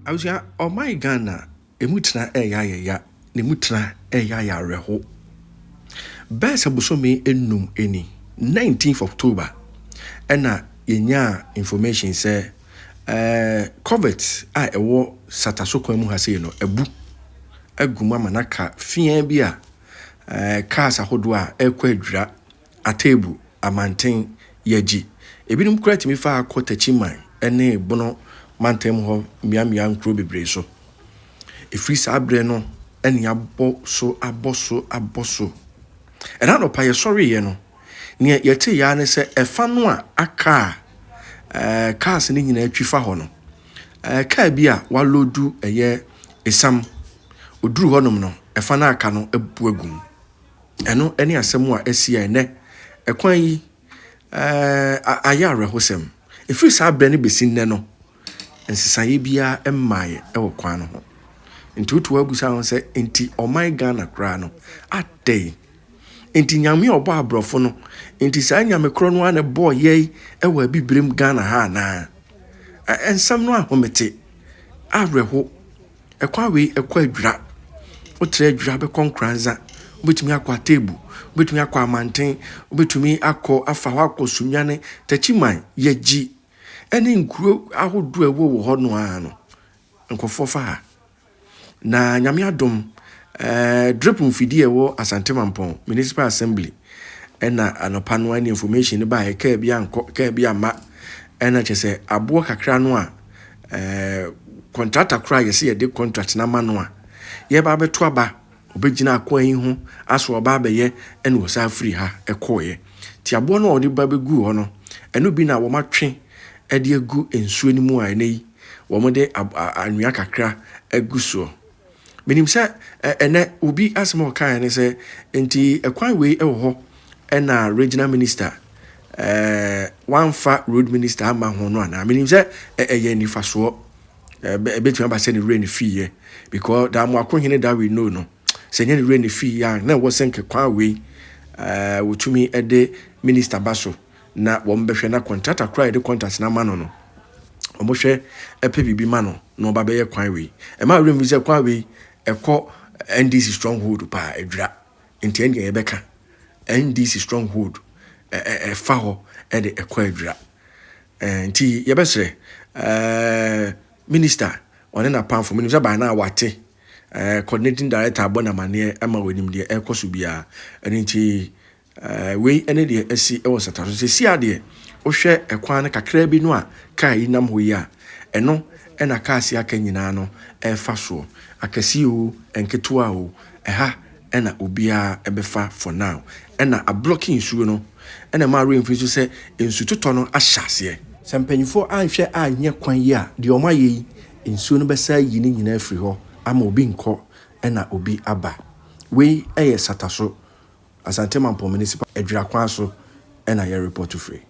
Abusua, ɔman Ghana, emu tena ɛyɛ ayɛya na emu tena ɛyɛ ayɛ awerɛho. Bɛyɛ sɛ bosome 5 ni, 19th October, ɛna yɛnyaa information sɛ culvert a ɛwɔ Sataso kwan mu ha sei no abu agu mu ama no aka fia bi a cars ahodoɔ a ɛrekɔ Adwira, Atebu, Amanten, Yagyi. Ebinom koraa tumi fa akɔ Takyiman ne Bono mantam hɔ mmeammea nkuro bebree so. Ɛfiri saa berɛ no ɛne abɔ so, abɔ so, abɔ so. Ɛna anɔpa yɛsɔreeɛ no, nea yɛte ya ne sɛ ɛfa no a aka a cars no nyinaa twi fa hɔ no, kaa bi a waload ɛyɛ esam, oduru hɔnom no, ɛfa no aka no abu agu mu. Ɛno ne asɛm a asi a ɛnɛ ɛkwan yi ayɛ awerɛhosɛm. Ɛfiri saa berɛ no bɛsi nnɛ no, nsesaeɛ biara mmaeɛ wɔ kwan no ho. Nti wotu abusa ho sɛ, nti ɔman Ghana koraa no adɛn? Nti Nyame a ɔbɔ aborɔfo no, nti saa Nyame korɔ no ara na ɛbɔɔ yɛn wɔ Abibirem Ghana ha anaa? Nsɛm no ahomete, awerɛho. Ɛkwan wei ɛkɔ Adwira. Wotrɛ Adwira bɛkɔ Nkoranza, wobɛtumi akɔ Atebu, wobɛtumi akɔ Amanten, wobɛtumi akɔ afa hɔ akɔ Sunyani, Takyiman, Yagyi, ɛne nkuro ahodoɔ a ɛwɔ wɔ hɔ no ara no, nkurɔfoɔ fa ha. Na Nyame adom, drip mfidie a ɛwɔ Asante Mampɔn Municipal Assembly ɛna anɔpa no ne information no baeɛ, kaa bi ankɔ, kaa bi amma, ɛna kyerɛ sɛ aboɔ kakra no a contractor koraa yɛsɛ yɛde contract no ama no a yɛba abɛto aba, ɔbɛgyina akwan yi ho aso ɔba abɛyɛ, ɛna ɔsan firi ha ɛkɔɔeɛ. Nti aboɔ no a ɔde ba bɛguu hɔ no, ɛno bi na wɔatwe ɛde agu nsuo no mu a ɛnɛ yi wɔde anwea kakra agu soɔ. Menim sɛ ɛnɛ obi asɛm a ɔkaeɛ ne sɛ nti ɛkwan wei ɛwɔ hɔ ɛna regional minister wamfa road minister ama ho no anaa. Menim sɛ ɛyɛ nifasoɔ, ɛbɛtumi aba sɛ ne werɛ ne fiiɛ, because Damoakohene that we know no, sɛ ɛnyɛ ne werɛ ne fiiɛ a, na ɛwɔ sɛ nkɛ kwan wei wɔtumi ɛde minister ba so na wɔn bɛhwɛ na contractor koraa yɛde contract no ama no, wɔhwɛ ɛpɛ biribi ma no na ɔba bɛyɛ kwan wei. Ɛma werɛ mfi sɛ kwan wei ɛkɔ NDC stronghold paa, Adwira. Nti ɛndeɛ yɛbɛka NDC stronghold ɛfa hɔ ɛde ɛkɔ Adwira. Nti yɛbɛsrɛ minister ɔne n'apamfo, menim sɛ baa na wate coordinating director abɔ n'amanneɛ ama wɔnim deɛ ɛrekɔ so biara. Ɛno nti wei ɛne deɛ asi ɛwɔ Sata so. Sɛsi adeɛ wohwɛ ɛkwan no kakra bi no a kaa yi nam hɔ yi a, ɛno ɛna kaa si aka nyinaa no ɛrefa soɔ. Akɛseɛ o, nketewa o, ɛha ɛna obiara ɛbɛfa for now. Ɛna ablock nsuo no, ɛna ɛma werɛ mfi so sɛ nsutotɔ no ahyɛ aseɛ. Sɛ mpanyinfoɔ anhwɛ anyɛ kwan yi a, deɛ ɔmo ayɛ yi, nsuo no bɛsa ayi ne nyinaa afiri hɔ ama obi nkɔ ɛna obi aba. Wei ɛyɛ Sataso, Asante Mampɔn Municipal, Adwira kwan so ɛna yɛ report firi.